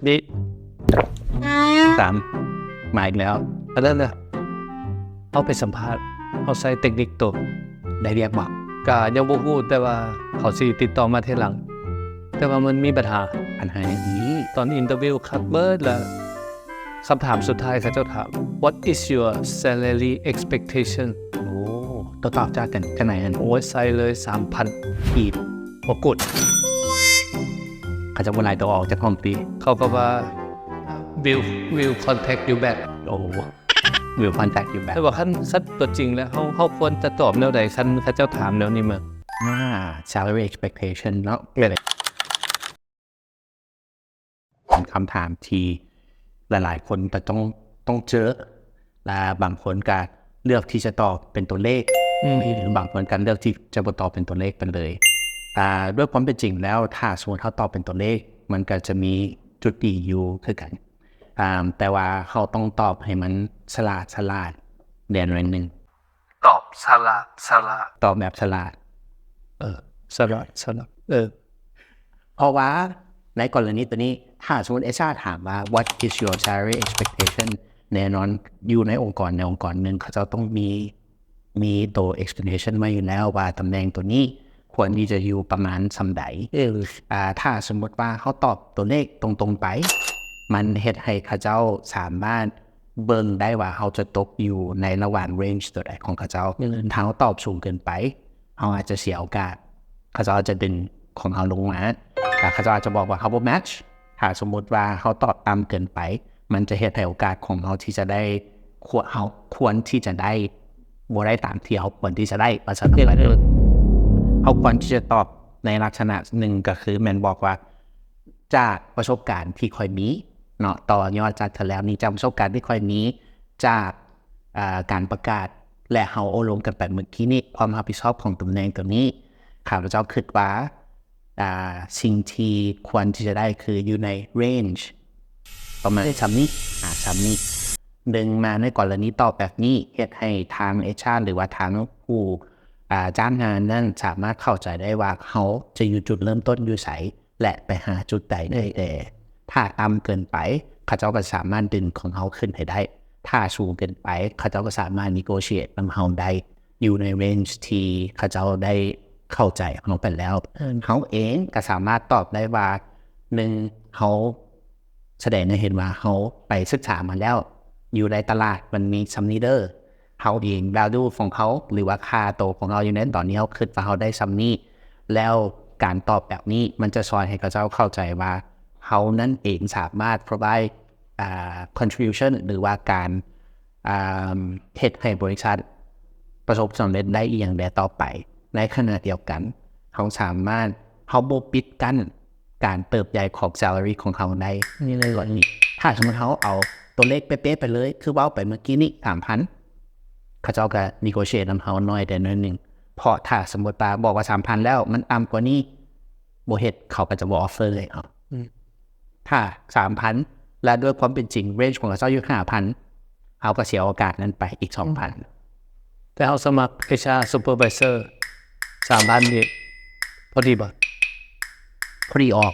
ນີ້ ສາມ ມາອີກແລ້ວ. ອັນນັ້ນນະ ເຮົາໄປສຳພາດ ເຮົາໃຊ້ເຕັກນິກໂຕ ໄດ້ວຽກບໍ່? ກະຍັງບໍ່ຮູ້ ແຕ່ວ່າເຂົາຊິຕິດຕໍ່ມາທີຫຼັງ. ແຕ່ວ່າມັນມີບັນຫາ ອັນໃຫ້ນີ້ ຕອນອິນເຕີວິວຄັກເບີດລະ ຄຳຖາມສຸດທ້າຍເຂົາເຈົ້າຖາມ What is your salary expectation? ໂອ້ ໂຕຕອບຈາກກັນຈັ່ງໃດຫັ້ນ? ໂອ້ຍ ໃສ່ເລີຍ ສາມພັນ ກີບ ບໍ່ກຸດ. ເຂົາເຈົ້າບໍ່ໄລ່ໂຕອອກຈາກຫ້ອງຕິ? ເຂົາກໍວ່າ We'll we'll contact you back. ໂອ້ We'll contact you back. ແຕ່ວ່າຄັນ ຄັນຕົວຈິງແລ້ວ ເຮົາ ເຮົາຄວນຈະຕອບແນວໃດ ຄັນເຂົາເຈົ້າຖາມແນວນີ້ມາ? ອ່າ salary expectation ເນາະ ເປັນຄຳຖາມທີ່ຫຼາຍໆຄົນຈະຕ້ອງ ຕ້ອງເຈີ ແລະ ບາງຄົນກໍເລືອກທີ່ຈະຕອບເປັນຕົວເລກ ອືມ ຫຼືບາງຄົນກໍເລືອກທີ່ຈະບໍ່ຕອບເປັນຕົວເລກໄປເລີຍ. ອ່າ ດ້ວຍຄວາມເປັນຈິງແລ້ວ ຖ້າສົມມຸດເຮົາຕອບເປັນຕົວເລກ ມັນກໍຈະມີຈຸດດີຢູ່ຄືກັນ ອ່າ ແຕ່ວ່າເຮົາຕ້ອງຕອບໃຫ້ມັນສະຫຼາດ ສະຫຼາດແດ່ໜ້ອຍໜຶ່ງ. ຕອບສະຫຼາດ ສະຫຼາດ ຕອບແບບສະຫຼາດ ເອີ ສະຫຼາດ ສະຫຼາດ ເອີ ເພາະວ່າໃນກໍລະນີໂຕນີ້ ຖ້າສົມມຸດເອັດຊາຖາມວ່າ What is your salary expectation? ແນ່ນອນ ຢູ່ໃນອົງກອນໃດອົງກອນໜຶ່ງ ເຂົາເຈົ້າຕ້ອງມີ ມີໂຕ expectation ໄວ້ຢູ່ແລ້ວວ່າຕຳແໜ່ງໂຕນີ້ຄວນທີ່ຈະຢູ່ປະມານສ່ຳໃດ. ເອີ ອ່າ ຖ້າສົມມຸດວ່າເຮົາຕອບຕົວເລກຕົງໆໄປ ມັນເຮັດໃຫ້ເຂົາເຈົ້າສາມາດ ເບິ່ງໄດ້ວ່າເຮົາຈະຕົກຢູ່ໃນລະຫວ່າງ range ຕົວໃດຂອງເຂົາເຈົ້າ. ອືມ ຖ້າເຮົາຕອບສູງເກີນໄປ ເຮົາອາດຈະເສຍໂອກາດ ເຂົາເຈົ້າອາດຈະດຶງຂອງເຮົາລົງມາ ແລະ ເຂົາເຈົ້າອາດຈະບອກວ່າເຮົາບໍ່ match. ຖ້າສົມມຸດວ່າເຮົາຕອບຕ່ຳເກີນໄປ ມັນຈະເຮັດໃຫ້ໂອກາດຂອງເຮົາທີ່ຈະໄດ້ ຄວນ ເຮົາຄວນທີ່ຈະໄດ້ ບໍ່ໄດ້ຕາມທີ່ເຮົາຄວນທີ່ຈະໄດ້ ວ່າຊັ້ນ. ເຮົາຄວນທີ່ຈະຕອບໃນລັກສະນະໜຶ່ງ ກໍຄືແມ່ນບອກວ່າ ຈາກປະສົບການທີ່ຂ້ອຍມີເນາະ ຕໍ່ຍອດຈາກເທື່ອແລ້ວນີ້ ຈາກປະສົບການທີ່ຂ້ອຍມີ ຈາກ ເອີ ການປະກາດ ແລະ ເຮົາໂອ້ລົມກັນໄປເມື່ອກີ້ນີ້ ຄວາມຮັບຜິດຊອບຂອງຕຳແໜ່ງຕົວນີ້ ຂ້າພະເຈົ້າຄິດວ່າ ອ່າ ສິ່ງທີ່ຄວນທີ່ຈະໄດ້ຄືຢູ່ໃນ range ປະມານສ່ຳນີ້ ອ່າ ສ່ຳນີ້. ດຶງມາໃນກໍລະນີຕອບແບບນີ້ ເຮັດໃຫ້ທາງ ເອດຊາ ຫຼືວ່າທາງຜູ້ ອ່າ ຈ້າງງານນັ້ນສາມາດເຂົ້າໃຈໄດ້ວ່າເຮົາຈະຢູ່ຈຸດເລີ່ມຕົ້ນຢູ່ໃສ ແລະ ໄປຫາຈຸດໃດໄດ້ແດ່. ຖ້າຕ່ຳເກີນໄປ ເຂົາເຈົ້າກໍສາມາດດຶງຂອງເຮົາຂຶ້ນໃຫ້ໄດ້. ຖ້າສູງເກີນໄປ ເຂົາເຈົ້າກໍສາມາດ negotiate ນຳເຮົາໄດ້ ຢູ່ໃນ range ທີ່ເຂົາເຈົ້າໄດ້ເຂົ້າໃຈເຮົາໄປແລ້ວ. ເຮົາເອງກໍສາມາດຕອບໄດ້ວ່າ ໜຶ່ງ ເຮົາສະແດງໃຫ້ເຫັນວ່າເຮົາໄປສຶກສາມາແລ້ວ ຢູ່ໃນຕະຫຼາດມັນມີສ່ຳນີ້ເດີ. ເຮົາເອງ value ຂອງເຮົາ ຫຼືວ່າຄ່າໂຕຂອງເຮົາຢູ່ໃນຕອນນີ້ ເຮົາຄິດວ່າເຮົາໄດ້ສ່ຳນີ້ ແລ້ວການຕອບແບບນີ້ມັນຈະຊ່ອຍໃຫ້ເຂົາເຈົ້າເຂົ້າໃຈວ່າເຮົານັ້ນເອງສາມາດ provide ອ່າ contribution ຫຼືວ່າການ ອ່າ ເຮັດໃຫ້ບໍລິສັດປະສົບສຳເລັດໄດ້ອີ່ຫຍັງແດ່ຕໍ່ໄປ. ໃນຂະນະດຽວກັນ ເຮົາສາມາດ ເຮົາບໍ່ປິດກັ້ນການເຕີບໃຫຍ່ຂອງ salary ຂອງເຮົາໄດ້. ນີ້ເລີຍ ຖ້າສົມມຸດເຮົາເອົາຕົວເລກເປະໆໄປເລີຍ ຄືເວົ້າໄປເມື່ອກີ້ນີ້ ສາມພັນ ເຂົາເຈົ້າກໍ negotiate ນຳເຮົາໜ້ອຍແດ່ໜ້ອຍໜຶ່ງ ເພາະຖ້າສົມມຸດວ່າບອກວ່າສາມພັນແລ້ວ ມັນຕ່ຳກວ່ານີ້ ບໍ່ເຮັດ ເຂົາກໍຈະບໍ່ offer ເລີຍເນາະ. ອືມ ຖ້າສາມພັນ ແລະ ດ້ວຍຄວາມເປັນຈິງ range ຂອງເຂົາເຈົ້າຢູ່ຫ້າພັນ ເຮົາກໍເສຍໂອກາດນັ້ນໄປອີກສອງພັນ. ແຕ່ເຮົາສະໝັກ ເອດຊາ supervisor ສາມພັນນີ້ພໍດີບໍ່? ພໍດີອອກ.